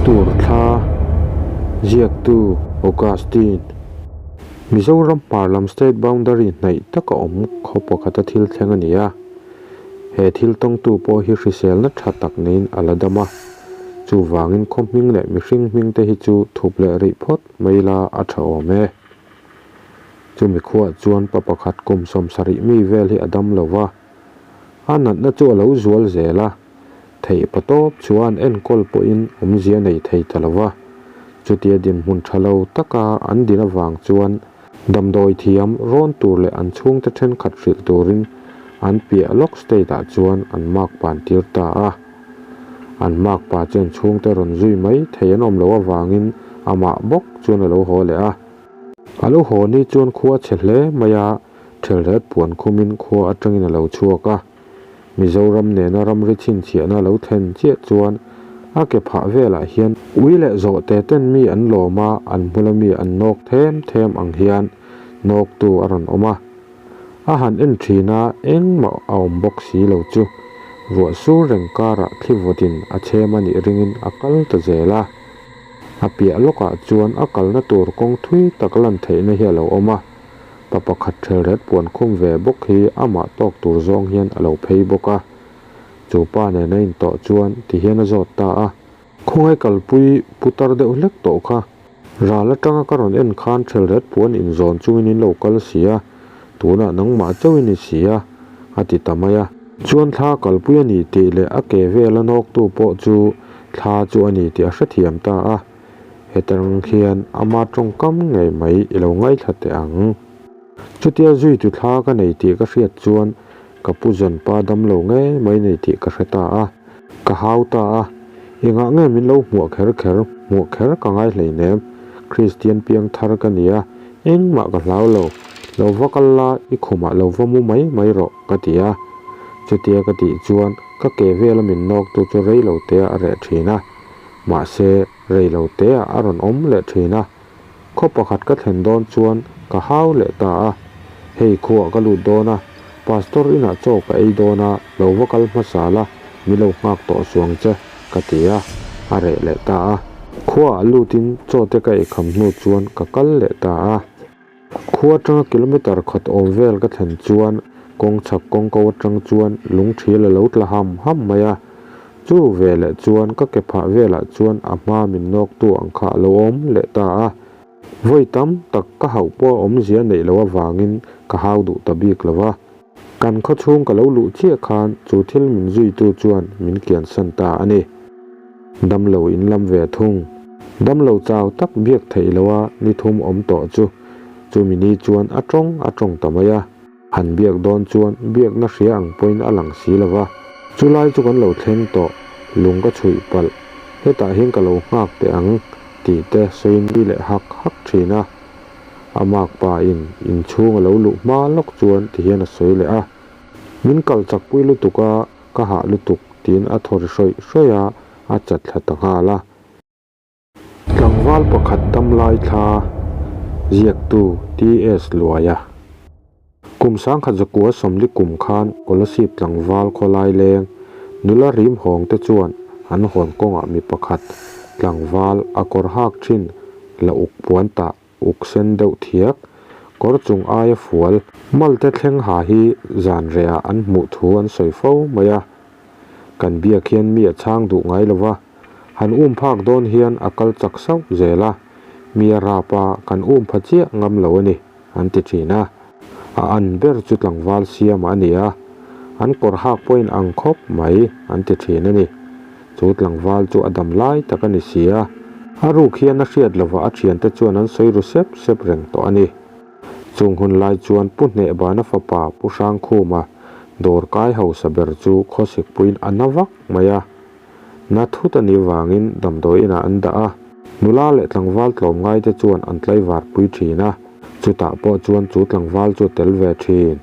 Tur thla ziaktu Augustine. Mizoram hmar lam state boundary hnaih taka awm khaw pakhata thil thleng a ni a. He thil tawngtu pawh hi hriselna tha tak neiin a la dam a. Chuvangin khaw hming leh mihring hming te hi chu thup leh rih phawt mai la a tha awm e. Chumi khuaah chuan pa pakhat kum 70 mi vel hi a dam lo va. A natna chu a lo zual zel a, theih patawp chuan enkawl pawhin awmzia nei thei ta lo va. Chutia dinhmun tha lo taka an din avang chuan damdawi thiam rawn tur leh an chhungte thenkhat hrilh turin an piah lawk state ah chuan an mark pan tir ta a. An mark pa chuan chhungte rawn zui mai thei an awm loh avangin amah bawk chuan a lo haw leh a. A lo haw ni chuan khua chhe hle mai a, Thelret puan khumin khua atangin a lo chhuak a, Mizoram nena ramri chhinchhiahna lo thlen chiah chuan a ke phah velah hian ui leh zawhte ten mi an lawm a, an hmula mi an nawk them them ang hian nawktu a rawn awm a. A han en thin a, engmah a awm bawk si lo chu ruah sur reng karah thli vawtin a chhem a nih ringin a kal ta zel a. A piah lawkah chuan a kalna tur kawng thui tak lan theihna hi a lo awm a. Pa pakhat thelret puan khum ve bawk hi amah tawk tur zawng hian a lo phei bawk a. Chu pa nen a intawh chuan ti hian a zawt ta a. Khawngaih kalpui putar deuh hlek tawh kha. Ral atanga ka rawn en khan thelret puan inzawn chungin in lo kal si a, tunah nangmah chauhin i si a, a ti ta mai a. Chuan thla kalpui a ni tih leh a ke vela nawktu pawh chu thla chu a ni tih a hrethiam ta a. Hetang hian ama tawngkam ngei mai i lo ngaithla teh ang. Chutia zuitu thla ka nei tih ka hriat chuan ka pu zawnpa damlo ngei mai nei tih ka hre ta a. Ka hau ta a, engah nge min lo hmuah kher kher, hmuah kher ka ngai hleinem. Kristian piang thar ka ni a, engmah ka hlau lo, lo va kal la i khumah lo va mu mai mai rawh ka ti a. Chutia ka tih chuan ka ke vela min nawktu chu reilo tea a reh thin a. Mahse, rei lo teah a rawn awm leh thin a, khaw pakhat ka thlen dawn chuan ka hau leh ta a, Hei khuaah ka lut dawn a, Pastor inah chaw ka ei dawn a, lo va kal hmasa la, mi lo nghak tawh suang che, ka ti a, a reh leh ta a. Khuaah lutin chaw te ka eikham hnu chuan ka kal leh ta a. Khua atanga kilometre khat awm vel ka thlen chuan kawng chhak kawng ko atang chuan lung thial a lo tla ham ham mai a, chu veleh chuan ka ke phah velah chuan a hma min nawktu ang kha a lo awm leh ta a. Vawi tam tak ka hauh pawh a awmzia neih loh avangin ka hau duh ta bik lo va. Kan khaw chhung ka lo luh chiah khan chu thil min zuitu chuan min kiansan ta a ni. Damlo in lam ve thung. Damlo chau tak biak theih loha ni thum awm tawh chu chumi ni chuan a tawng a tawng ta mai a. Han biak dawn chuan biakna hria ang pawhin a lang si lo va. Chulai chu kan lo thleng tawh, lung ka chhuih palh, hetah hian ka lo nghak teh ang tih te sawiin nui leh hak hak thin a. A makpa in inchhung a lo luh hma lawk chuan ti hian a sawi leh a. Min kal chakpui lutuk a, ka hah lutuk tiin a thaw ri hrawih hrawih a, a chat thla ta nghal a. Tlangval pakhat damlai thla ziaktu TS Luaia. Kum 1900 sawmli kum khan Kolasib tlangval khawlai leng nula rim hawng te chuan an hawn kawngah mi pakhat tlangval a kawr hak thin la uk puan tah uk sen deuh thiak kawr chung aia fual malte thleng ha hi zan rehah an hmuh thu an sawi fo mai a. Kan biak hian mi a chhang duh ngai lo va, han um phak dawn hian a kal chak sauh zel a, mi a rap a kan um pha chiah ngam lo a ni. An ti thin a. A an ber chu tlangval siama a ni a, an kawr hak pawhin ang khawp mai an ti thin a ni. Chu tlangval chu a dam lai tak a ni si a, a ruk hian a hriat lova a thiante chuan an sawi ru sep sep reng tawh a ni. Chung hun lai chuan Pu Hnehbana fapa Pu Hrangkhuma dawr kai hausa ber chu khawsikpuiin a na vak mai a. Na thut a nih vangin damdawi inah an dah a, nula leh tlangval tlawmngai te chuan an tlaivar pui thin a, chutah pawh chuan chu tlangval chu a tel ve thin.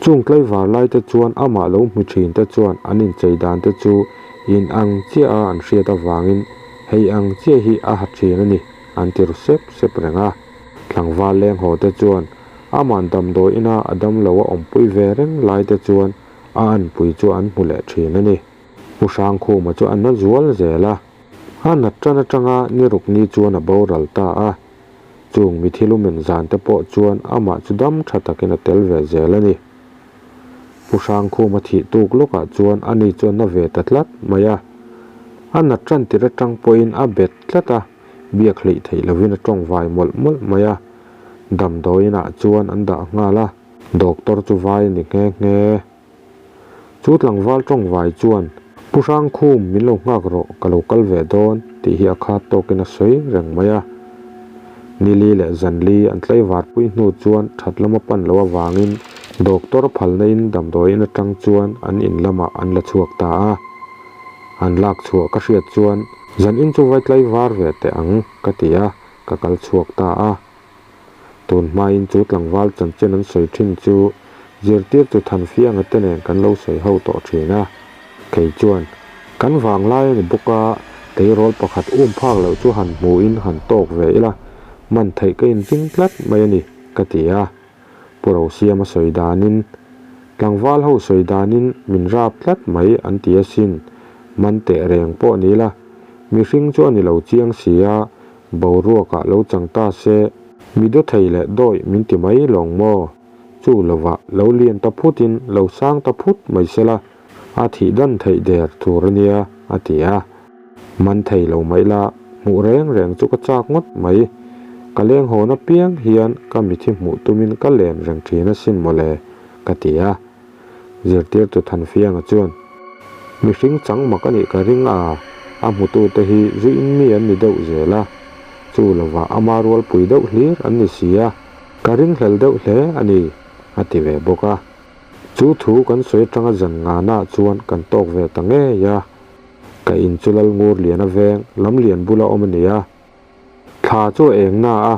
Chung tlaivar lai te chuan amah lo hmu thin te chuan an inchei dan te chu in ang chiah a an hriat avangin hei ang chiah hi a ha thin a ni an ti ru sep sep reng a. Tlangval leng haw te chuan amah damdawi ina a damlo a awmpui ve reng lai te chuan a anpui chu an hmu leh thin a ni. Pu Hrangkhuma chu a na zual zel a. A nat tan atanga ni ruk ni chuan a boral ta a. Chung mi thil umen zan te pawh chuan amah chu dam tha takin a tel ve zel a ni. Pu Hrangkhuma thih tuk lawkah chuan ani chuan na ve ta tlat mai a. A nat tan tir atang pawhin a bet tlat a, biak hleih theih lovin a tawng vai mawlh mawlh mai a. Damdawiinah chuan an dah nghal a, doctor chu vai a ni nghe nghe. Chu tlangval tawngvai chuan, Pu Hrangkhum, min lo nghak rawh, ka lo kal ve dawn, tih hi a khat tawkin a sawi reng mai a. Nili leh Zanli an tlaivarpui hnu chuan that lama pan loh avangin doctor phalna in damdawiin atang chuan an in lamah an la chhuak ta a. An lak chhuah ka hriat chuan, Zan in chu vai tlaivar ve teh ang, ka ti a, ka kal chhuak ta a. Tun hmain chu tlangval chanchin an sawi thin chu zirtirtu Thanfianga te nen kan lo sawi ho tawh thin a. Kei chuan, Kan vanglai a ni bawk a, tleirawl pakhat um phak loh chu han hmuhin han tawk ve ila, man theih ka inring tlat mai a ni, ka ti a. Pu Rosiama sawi danin, Tlangval ho sawi danin min rap tlat mai an ti asin, man teh reng pawh ni ila, mihring chu a ni lo chiang si a, Boruakah lo chang ta se, mi daw thei leh dawih min ti mai lawng maw? Chu lovah lo lian ta phutin lo sang ta phut mai sela, a thih dan theih der tur a nia, a ti a. Man thei lo mai la, hmuh reng reng chu ka chak ngawt mai. Ka leng hawn apiang hian ka mithi hmuh tumin ka len reng thin asin mawle, ka ti a. Zirtirtu Thanfianga chuan, Mihring chang mak a nih ka ring a, a hmutute hi zuiin mi an ni deuh zel a, chu lovah ama rualpui deuh hlir an ni si a, ka ringhlel deuh hle a ni, a ti ve bawk a. Chu thu kan sawi atanga zan ngana chuan kan tawk ve ta ngei a. Ka in chu Lalngur Liana veng lamlian bula awm a ni a. Thla chu a eng na a,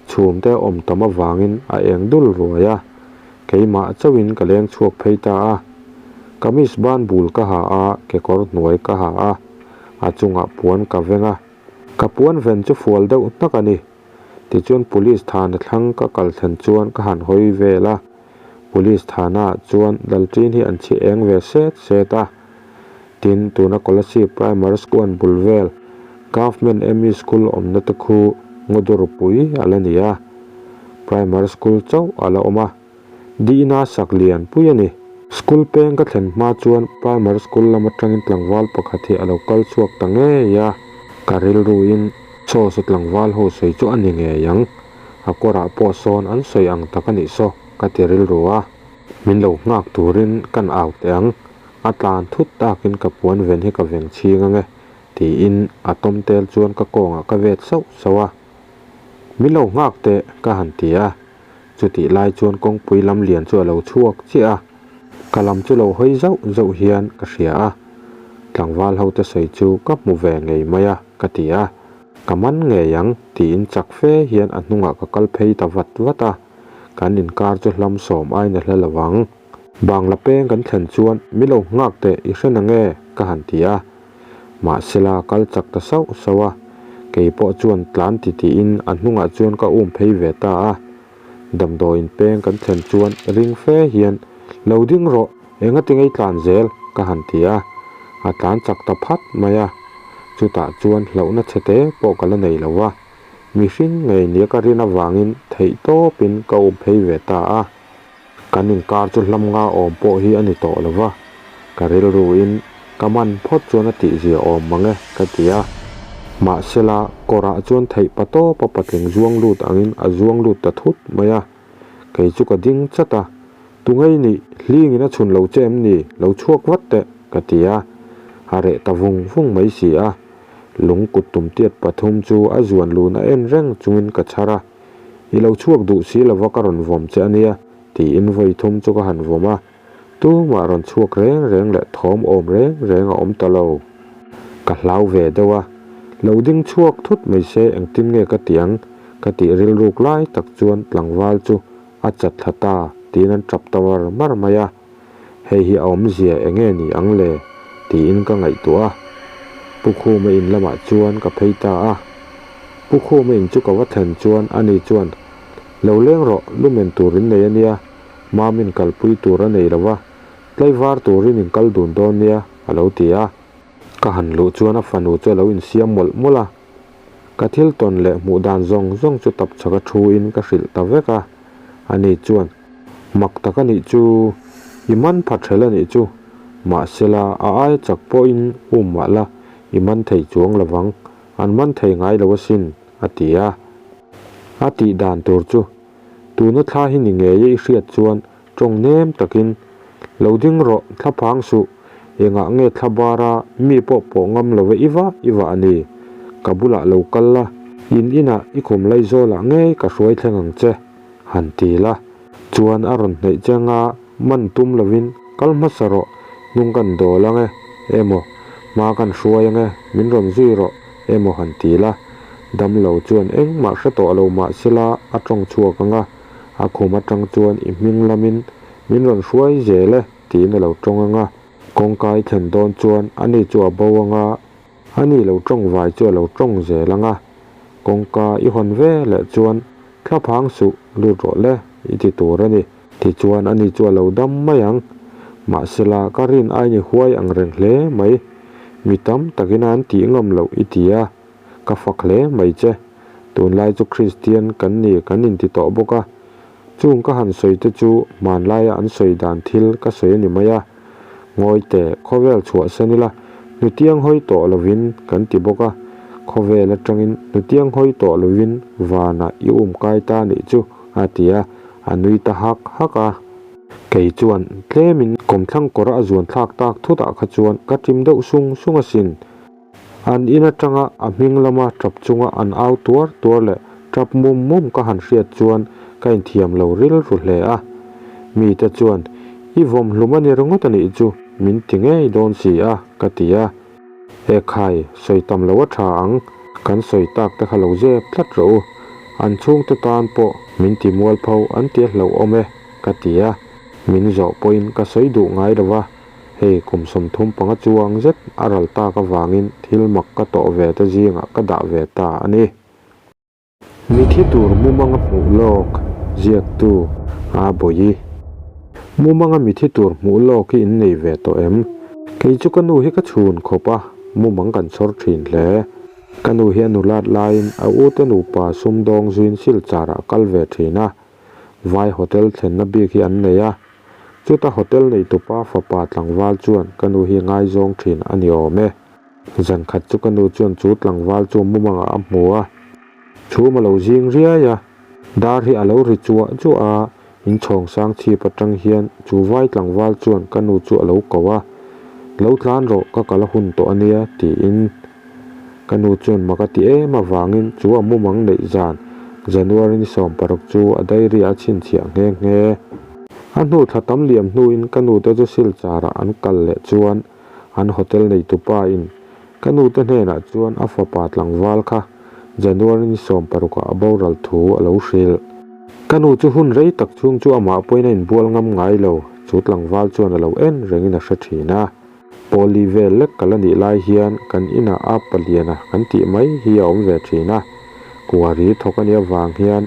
chhum te a awm tam avangin a eng dul ruai a, keimah chauhin ka leng chhuak phei ta a. Kamis ban bul ka ha a, kekawr hnuai ka ha a, a chungah puan ka veng a. Ka puan ven chu fual deuh hnak a ni. Tichuan Police thana thlang ka kal thlen chuan ka han hawi vel a, Police thana ah chuan Lalṭin hi an chhi eng ve set set a. Tin, tuna Kolasib Primary School an bul vel Government ME School awmna te khu Ngawdur pui a la ni a, Primary School chauh a la awm a, Dina sak lian pui a ni. School peng ka thlen hma chuan Primary School lam atangin tlangval pakhat hi a lo kal chhuak ta ngei a, ka rilruin saw saw tlangval ho sawi chu a ni ngei ang, a kawrah pawh sawn an sawi ang tak a nih saw ka ti rilru a. Min lo nghak turin kan au teh ang, a tlan thut takin ka puan ven hi ka veng chhing ange tiin a tawm tel chuan ka kawngah ka vet sauh sauh a. Min lo nghak teh ka han ti a, chutih lai chuan kawngpui lam lian chu a lo chhuak chiah a, ka lam chu lo hawi zauh zauh hian ka hria a, tlangval ho te sawi chu ka hmu ve ngei mai a ka ti a, ka man ngei ang tiin chak fe hian a hnungah ka kal phei ta vat vat a, kan inkar chu hlam sawm ain a hla lo ang. Bangla peng kan thlen chuan mi lo nghak teh i hre na nge? ka han ti a. Mahsela kal chak ta sauh sauh a, kei pawh chuan tlan ti tiin a hnungah chuan ka um phei ve ta a. Damdawiin peng kan thlen chuan ring fe hian lo ding rawh, engati ngei tlan zel? ka han ti a. A tlan chak ta phat mai a. Chutah chuan hlauhna chhe te pawh ka la nei lo va, mihring ngei nia ka rin avangin theih tawpin ka um phei ve ta a. Kan inkar chu hlam nga awm pawh hi a ni tawh lo va, ka rilruin ka man phawt chuan a tihzia awm mang e ka ti a. Mahsela, kawrah chuan theih pa tawpa patling zuang lut angin a zuang lut ta thut mai a, kei chu ka ding chat a, Tungei nih, hlingin a chhun lo che em ni, lo chhuak vat teh, ka ti a. A reh ta vung vung mai si a. Lung kut tumtiat pathum chu a zuan lun a en reng chungin ka chhar a. I lo chhuak duh si lova ka rawn vawm che a nia, tiin vawi thum chu ka han vawm a. Tumah rawn chhuak reng reng leh thawm awm reng reng a awm ta lo. Ka hlau ve deuh a, lo ding chhuak thut mai se engtin nge ka ti ang ka tih rilruk lai tak chuan tlangval chu a chat thla ta tiin an tap ta mar mar mai a. Hei hi a awmzia eng nge ni ang le? tiin ka ngaihtuah a. Pu Khuma in lamah chuan ka phei ta a. Pu Khuma in chu ka va thlen chuan ani chuan, Lo leng rawh, lumen tur in nei a nia, Mamin kalpui tur a nei lo va, tlaivar turin in kal dun dawn nia, a lo ti a. Ka han luh chuan a fanu chu a lo insiam mawlh mawlh a. Ka thil tawn leh hmuh dan zawng zawng chu tap chhaka thu in ka hrilh ta vek a. Ani chuan, Mak tak a nih chu, i man pha ṭhel a nih chu. Mahsela, a aia chak pawhin um mah la, i man thei chuang lovang, an man thei ngai lo asin, a ti a. A tih dan tur chu, tuna thla hi ni ngei e i hriat chuan tawng nem takin, Lo ding rawh, thla phang suh, engah nge thla bara mi pawh pawh ngam lo e i vah i vah a ni, ka bulah lo kal la, in inah i khum laizawlah ngei ka hruai thleng ang che, han ti la. Chuan a rawn hnaih che anga man tum lovin kal hmasa rawh, hnung kan dawl ang e, emaw hma kan hruai ang e, min rawn zui rawh, emaw han ti la. Damlo chuan engmah hre tawh lo mahsela a tawng chhuak ang a, a khum atang chuan i hming lamin min rawn hruai zel e tiin a lo tawng ang a. Kawngka i thlen dawn chuan ani chu a bo ang a, ani lo tawng vai chu a lo tawng zel ang a. Kawngka i hawn ve leh chuan Thla phang suh, lut rawh le, i ti tur a ni. Tichuan ani chu a lo dam mai ang. Mahsela, ka rin ain i huai ang reng hle mai. Mi tam takin an tih ngam loh i ti a, ka fak hle mai che. Tunlai chu Kristian kan ni kan inti tawh bawk a. Chung ka han sawi te chu hmanlaia an sawi dan thil ka sawi a ni mai a. Ngawi teh, khawvel chhuahsan ila, hnutiang hawi tawh lovin kan ti bawk a, khawvel atangin hnutiang hawi tawh lovin vanah i um kai ta nih chu, a ti a, a nui ta hak hak a. Kei chuan tlemin kawmthlang kawr a zuan thlak tak thutah kha chuan ka ṭim deuh sung sung asin. An in atanga a hming lama tap chunga an au tuar tuar leh tap mum mum ka han hriat chuan ka inthiam lo rilru hle a. Mite chuan, I vawm hlum a ni ringawt a nih chu, min ti ngei dawn si a, ka ti a. Ekhai, sawi tam lo a tha ang, kan sawi tak te kha lo zep tlat rawh u, an chhungte tan pawh min ti mualpho an ti a hlauhawm e, ka ti a. Min zawh pawhin ka sawi duh ngai lo va. Hei kum 35 chuang zet a ral tak avangin thil mak ka tawh ve te zingah ka dah ve ta a ni. Mithi tur mumanga hmuh lawk ziaktu a bawi. Mumanga mithi tur hmuh lawk hi in nei ve tawh em? Kei chu ka nu hi ka chhun khawp a, mumang kan chhawr thin hle. Ka nu hi a nulat laiin a ute nupa sumdawng zuin Silchar ah a kal ve thin a, Vai hotel thlenna bik hi an nei a, Chuta hotel neitupa fapa tlangval chuan ka nu hi ngaizawng thin a ni awm e. Zan khat chu ka nu chuan chu tlangval chu mumangah a hmu a, chhum a lo zing riai a, dar hi a lo ri chuah chuah a, inchhawng sang chhip atang hian chu vai tlangval chuan ka nu chu a lo ko a, Lo tlan rawh, ka kal a hun tawh a nia, tiin. Ka nu chuan mak a ti em avangin chu a mumang neih zan January ni 16 chu a diary a chhinchhiah nghe nghe. A hnu thla tam liam hnuin ka nute chu Silchar ah an kal leh chuan an hotel neitupa in ka nute hnenah chuan a fapa tlangval kha January ni 16 ah a boral thu a lo hrilh. Ka nu chu hun rei tak chhung chu amah pawhin a inbual ngam ngai lo, chu tlangval chuan a lo en rengin a hre thin a. Pawli vel lek ka la nih lai hian kan inah a paliana kan tih mai hi a awm ve thin a, kuari thawk a nih avang hian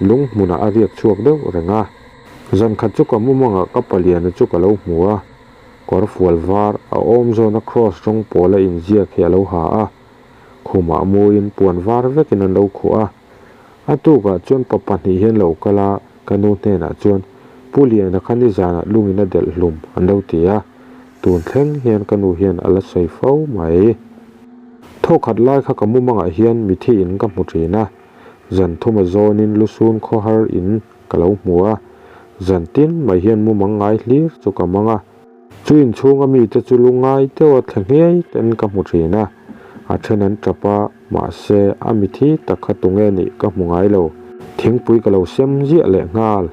lung hmunah a riak chhuak deuh reng a. Zan khat chu ka mumangah ka paliana chu ka lo hmu a, kawr fual var a awm zawna cross rawng pawl a inziak hi a lo ha a, khumah muin puan var vekin an lo khuh a. A tukah chuan pa pahnih hian lo kal a, ka nu hnenah chuan, Pu Liana kha nizanah lungin a delh hlum, an lo ti a. Tun thleng hian ka nu hian a la sawi fo mai. Thawkhat lai kha ka mumangah hian mithi in ka hmu thin a, zan thuma zawnin lusun khawhar in ka lo hmu a, zan tin mai hian mumang ngai hlir chu ka mang a. Chu inchhunga mite chu lungngai deuha thle ngei ten ka hmu thin a, a then an tap a, mahse a mithi tak kha tunge nih ka hmu ngai lo. Thingpui ka lo sem ziah leh nghal.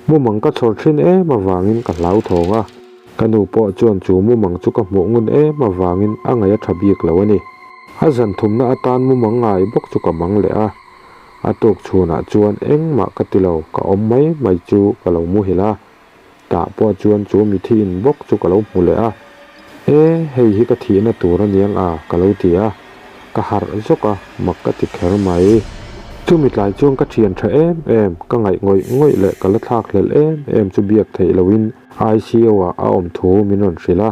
Mumang ka chhawr thin em avangin ka hlauthawng a, ka nu pawh chuan chu mumang chu ka hmuh ngun em avangin a ngaih a tha bik lo a ni. A zan thumna atan mumang ngai bawk chu ka mang leh a, a tuk chhunah chuan engmah ka ti lo, ka awm mai mai chu ka lo muhil a. Tah pawh chuan chu mithi in bawk chu ka lo hmu leh a, E, hei hi ka thihna tur a niang a, ka lo ti a. Ka harh zawk a, mak ka ti kher mai. Chumi tlai chuan ka thian tha em em, ka ngaih ngawih ngawih leh ka la thlak hlelh em em chu biak theih loin ICU ah a awm thu min rawn hrilh a.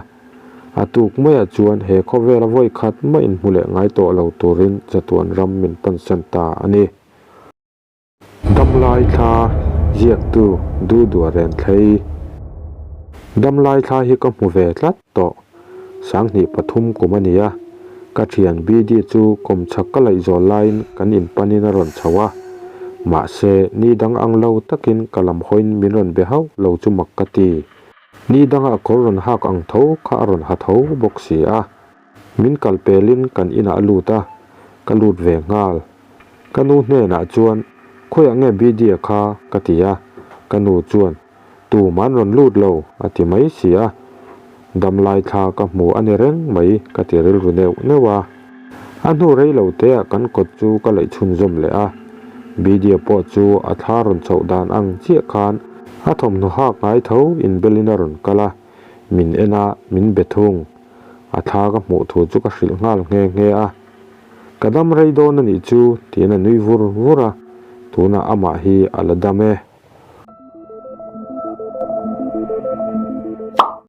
A tuk maiah chuan he khawvela vawi khat mah inhmu leh ngai tawh lo turin chatuan ram min pansan ta a ni. Damlai thla ziaktu Dudua Renthlei. Damlai thla hi ka hmu ve tlat tawh. Sanghnih pathum kum a ni a, ka thian BD chu kawmchhak ka laih zawl laiin kan inpanin a rawn chho a. Mahse, ni dang ang lo takin ka lam hawiin min rawn be hauh lo chu mak ka ti. Ni danga a kawr rawn hak ang tho kha a rawn ha tho bawk si a. Min kal pelin kan inah a lut a, ka lut ve nghal. Ka nu hnenah chuan, Khawiah nge Bidya kha? ka ti a, ka nu chuan, Tuman rawn lut lo, a ti mai si a. Damlai thla ka hmu a ni reng mai ka ti rilru neuh neuh a. A hnu rei lo teah kan kawt chu ka laih chhunzawm leh a, Bidya pawh chu a thla rawn chhoh dan ang chiah khan a thawmhnaw hak ngai tho inbelin a rawn kal a, min en a, min be thung. A thla ka hmuh thu chu ka hrilh nghal nghe nghe a. Ka dam rei dawn a nih chu tiin a nui vur vur a, tunah amah hi a la dam e.